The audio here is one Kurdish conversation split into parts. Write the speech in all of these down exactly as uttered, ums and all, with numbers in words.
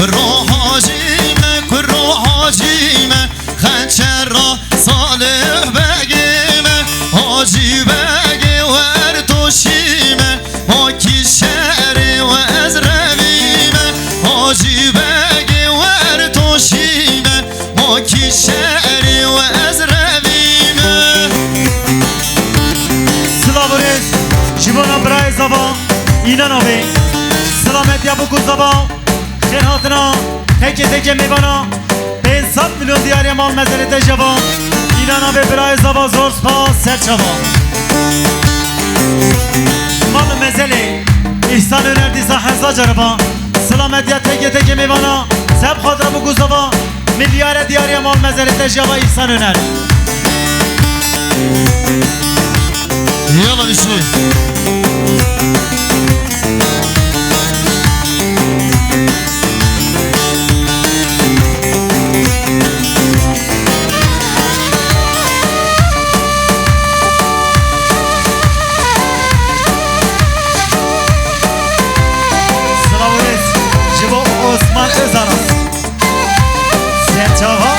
Kuro hacî me, kuro hacî me, xençera Salih Begê me, Hacî Begê wer toşî me, ma kî şerê we ez revî me, Hacî Begê wer toşî me, ma kî şerê we ez revî me. Silav û rêz ji bona birayê zava Înan abê. Silametiya bû ku zava xêr hatina, tekê tekê mêvana, pênc sed milyon diyariya mal mezelê te java. Înan abê birayê zava zor spas ser çava. Mal û mezelê Îhsan Öner dîsa heza cariba. Silametiya tekê tekê mêvana, seb xatira bû ku zava. Milyare diyariya mal mezelê te java Îhsan Öner. Yala bişî. Silav û rêz ji bo Osman Özaras. Serçava.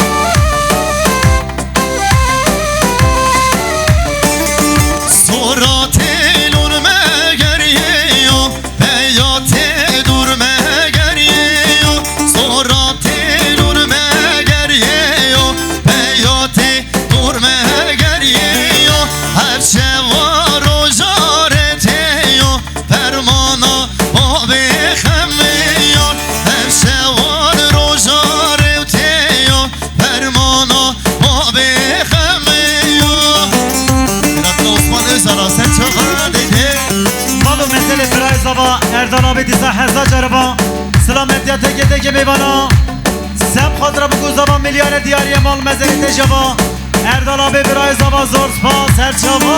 Sora têlûr me geriye yo, peya tê dûr me geriye yo. Sora têlûr me geriye yo, peya tê dûr me geriye yo. Her şeva roja rê tê yo. Fermana babê xemê yo, her şewan roja rewtê yo, fermana babê xemê yo. Miratlı Osman Özaras, sen çok hadi de. Mal û mezelê birayê zava Erdal abê dîsa heza cariba. Silametiya tekê tekê mêvana. Seb xatira bû ku zava milyare diyariye mal mezelê te java. Erdal abê birayê zava zor spas her çava.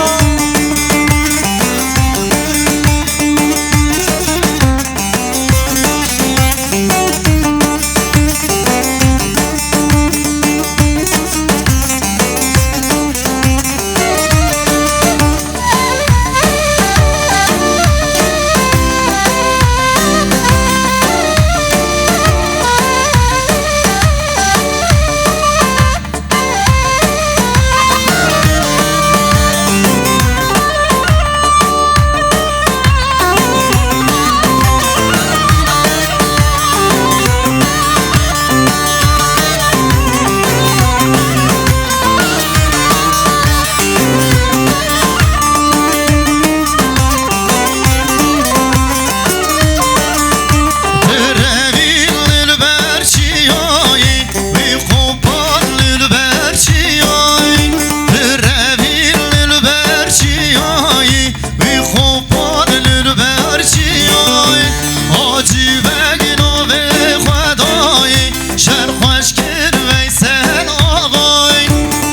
Birevîn li ber çiyayî, wî xopar li ber çiyayî. Birevîn li ber çiyayî, wî xopar li ber çiyayî. Hacî Beg navê xwe dayî, şer xweş kir Veysel Axayî.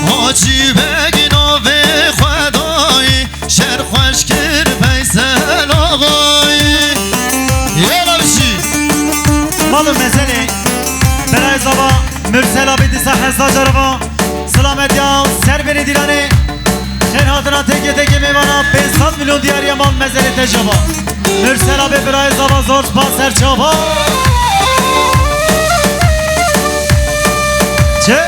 Hacî Beg navê xwe dayî, şer xweş kir Veysel Axayî. Yala bişî. Mal û mezelê birayê zava Mürsel abê dîsa heza cariba. Silametiya ser binê dîlanê. Xêr hatina tekê tekê mêvana, pênc sed milyon diyariya mal mezelê te java. Mürsel abê birayê zava zor spas ser çava. Çi?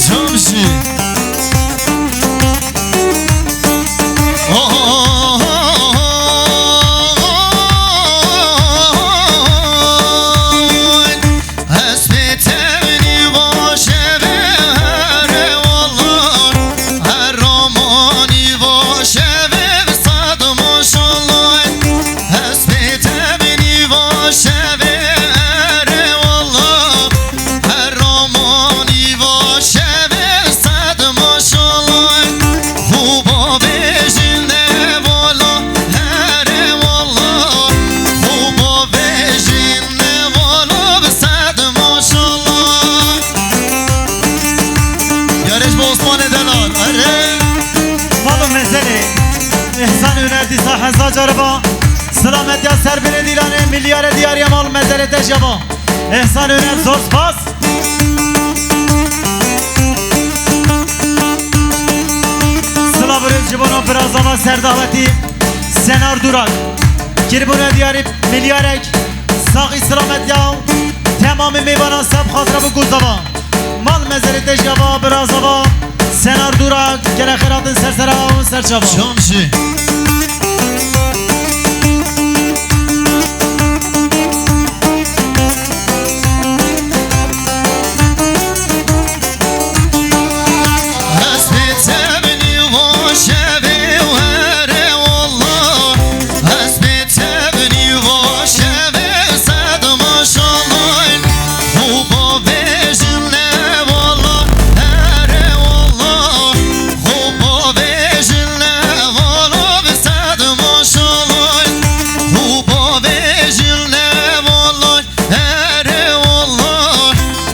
Çamşî. Hespê tevnî baş e vê here wallah, her ramanî baş e vê sad maşallah. Hespê tevnî baş e vê here wallah, her ramanî baş e vê sad maşallah. Xuba bêjin ne wala, here wallah. Xuba bêjin ne wala bi sad maşallah. Yarış bu Osman'e delal. Are. Mal û mezelê Îhsan Öner dîsa heza cariba. Silametiya ser binê dîlanê, milyare diyariya mal mezelê te java. Îhsan Öner zor spas. Silav û rêz ji bona birazama serdawetî Senar Durak. Kiribûne diyarî milyarek, saxî selamet ya. Temamê mêvanan ser bi xatira bi ku zava. Mal mezelê te jî ava, bira zava. Senar dûra, gelek xêr hatin ser sera û ser çava. Şam jî. Ez bê te binî vo şevê were walla. Ez bê te binî vo şevê sed maşallah. Xû bavêjin le walla, here walla. Xû bavêjin le walla bi sed maşallah. Xû bavêjin le walla. Here walla,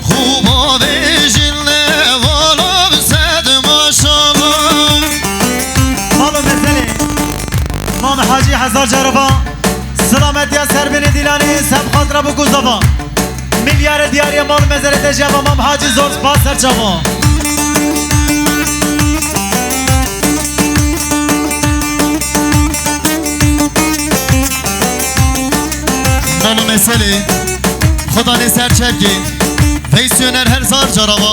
xû bavêjin le walla bi sed maşallah. Mala mezelê Mam Hacî hezar carava. Silametiya ser binê dîlanê, ser bi xatira bi ku zava. Milyare diyariye mal mezelê te jî ava Mam Hacî zor spas ser çava. Mama meselê, Xudanê ser çepkê, Veysî Öner her zar carava,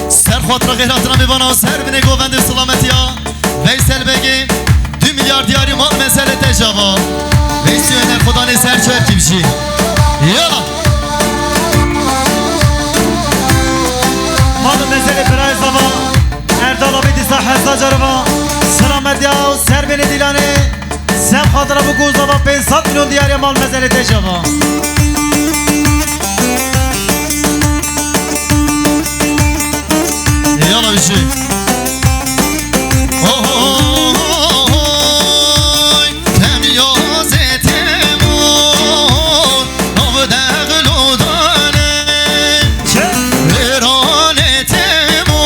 ser xatira xêratina mêvana, ser binê govendê silametiya, Veysel Begê, du milyar diyarî mal meselê te java, Veysî Öner Xudanê ser çepkê bijî. Yala. Mal meselê birayê zava, Erdal abi dîsa hezar carava, silametiya, ser binê dîlanê, Sem xatira bi ku zava pênc sed milyon diyariya mal mezelê te java. Yala bijî. Oy, tem yazê temo, nav dexlo dane. Çi? Vêranê temo.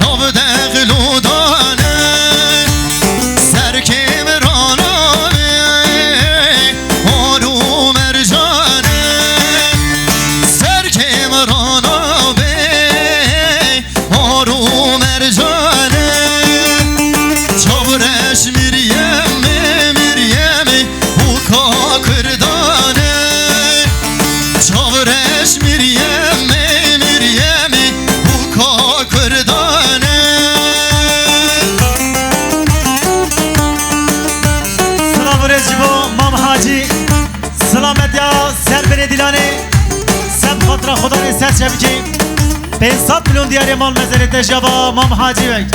Nav dexlo dane, ser kêmirana bê, hor û mercan e. Ser kêmirana bê, hor û mercan e. Çavreş Miryemê, Miryemê, Bûka Kurdan e. Çavreş Miryemê, Miryemê, bûka Kurdan e. Silav û rêz ji bo Mam Hacî. Silametiya ser binê dîlanê. Sem xatira Xudanê ser çepkê. Pênc sed milyon diyarê mal mezelê te java Mam Hacî wek.